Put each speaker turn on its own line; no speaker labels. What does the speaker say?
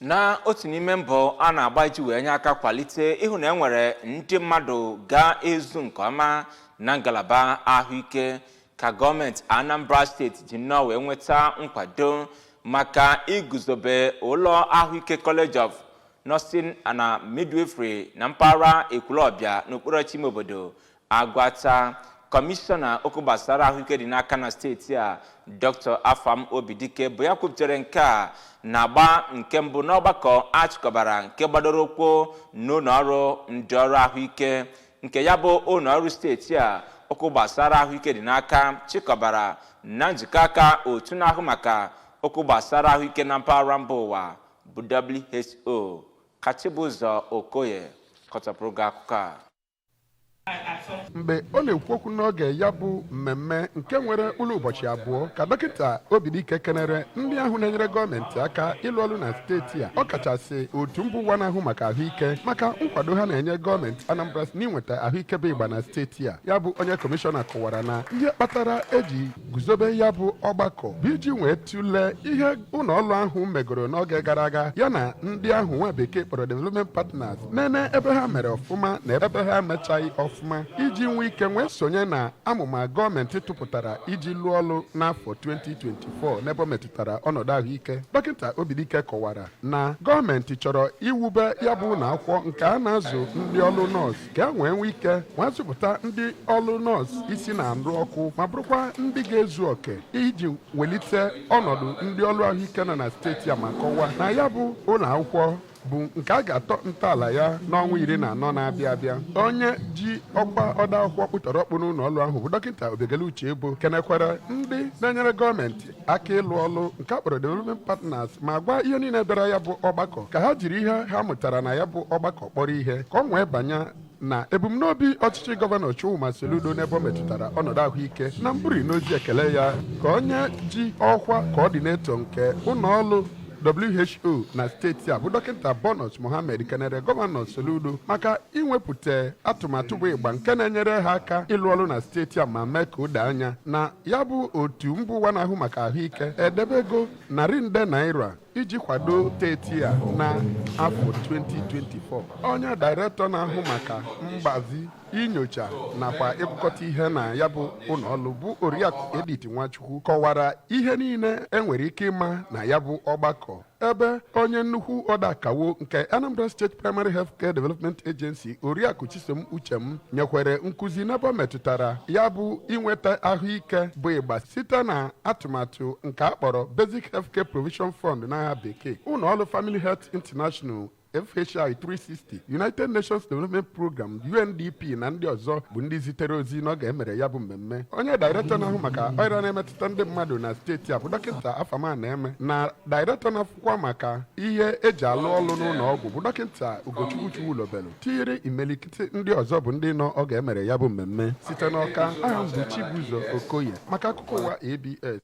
Na otu n'ime mbọ a na-agba iji wee nye aka kwalite ịhụ na e nwere ndị mmadụ ga-ezu nke ọma na ngalaba ahụike, ka gọọmenti Anambra Steeti ji nnọọ wee nweta nkwado maka iguzobe ụlọ ahụike College of Nursing na Midwifery na mpaghara Ekwulọbịa n'okpuru ime obodo Agwata. Kọmishọna okwu gbasara ahụike dị n'aka na steeti a, Dr. Afam Obidike, bụ ya kwupụtara nke a na-agba nke mbụ n'ọgbakọ achịkọbara nke gbadoro ụkwụ n'ụlọ ọrụ ndị ọrụ ahụike, nke ya bụ ụlọ ọrụ steeti a okwu gbasara ahụike dị n'aka chịkọbara na njikọ aka otu na-ahụ maka okwu gbasara ahụike na mpaghara mba ụwa bụ WHO. Ka Chibụzọ Okoye kọtọpụrụ gị akụkọ a.
Mgbe ọ na-ekwu okwu n'oge ya bụ mmemme nke nwere ụlọ ụbọchị 2, ka Dọkịta Obidike kenere ndị ahụ na-enyere gọọmenti aka ịlụ ọrụ na steeti a, ọkachasị otu mba ụwa na-ahụ maka ahụike, maka nkwado ha na-enye gọọmenti Anambra n'inweta ahụike bụ ịgba na steeti a. Ya bụ onye kọmishọna kọwara na ihe kpatara eji guzobe ya bụ ọgbakọ bụ iji wee tụlee ihe ụlọ ọrụ ahụ megoro n'oge gara aga, ya na ndị ahụ nwa bekee kpọrọ development partners nene ebe ha mere ọfụma na ebe ha emechaghị ọfụma, iji nwee ike nwee sonye na amụma gọọmenti tụpụtara iji lụọ ọrụ n'afọ 2024 n'ebe ọ metụtara ọnọdụ ahụike. Dọkịta Obidike kọwara na gọọmenti chọrọ iwube ya bụ ụlọ akwụkwọ nke a na-azụ ndị ọrụ nọọsụ, ka e nwee nwee ike nwee zụpụta ndị ọrụ nọọsụ isi na-arụ ọkụ, ma bụrụkwa ndị ga-ezu oke iji welite ọnọdụ ndị ọrụ ahụike nọ na steeti a, ma kọwaa na ya bụ ụlọ akwụkwọ bụ nke a ga-atọ ntọala ya n'ọnwa 14 na-abịa abịa. Onye ji ọkwa ọda akwụkwọ kpụtọrọkpụ n'ụlọ ọrụ ahụ bụ Dọkịta Obiageli Uchebo kenekwara ndị na-enyere gọọmenti aka ịlụ ọrụ nke a kpọrọ development partners, ma gwa ihe niile bịara ya bụ ọgbakọ ka ha jiri ihe ha mụtara na ya bụ ọgbakọ kpọrọ ihe, ka ọ nwee banye na ebumnobi ọchịchị Gọvanọ Chukwuma Soludo n'ebe ọ metụtara ọnọdụ ahụike. Na mburi n'ozi ekele ya, ka onye ji ọkwa coordinator nke ụlọ ọrụ WHO na steeti a bụ Dọkịta Bonus Mohammed kenere Gọvanọ Soludo maka inwepụta atụmatụ bụ ịgba nke na-enyere ha aka ịlụ ọrụ na steeti a, ma mee ka o doo anya na ya bụ otu mba ụwa na-ahụ maka ahụike edebego 100 nde naira iji kwado steeti a na afọ 2024. Onye dairektọ na-ahụ maka mgbazi, inyocha nakwa ịgụkọta ihe na ya bụ ụlọ ọrụ bụ Oriakụ Edith Nwachukwu kọwara ihe niile enwere ike ịma na ya bụ ọgbakọ, ebe onye nnukwu ọdakawo nke Anambra State Primary Health Care Development Agency, Oriakụ Chisom Uchem, nyekwere nkụzi n'ebe ọ metụtara ya bụ inweta ahụike bụ ịgba site na atụmatụ nke a kpọrọ Basic Health Care Provision Fund n'aha bekee. Ụlọ ọrụ Family Health International, FHI 360, United Nations Development Program, UNDP, na ndị ọzọ bụ ndị zitere ozi n'oge emere ya bụ mmemme. Onye dairektọ na-ahụ maka ọrịa na-emetụta ndị mmadụ na steeti a bụ Dọkịta Afama na-eme, na dairektọ na-afụkwa maka ihe eji alụ ọlụ n'ụlọ ọgwụ bụ Dọkịta Ugochukwu Chukwulobelu, tinyere imelikiti ndị ọzọ bụ ndị nọ oge emere ya bụ mmemme. Site n'Ọka, aha m bụ Chibuzo Okoye maka akụkọ ụwa ABS.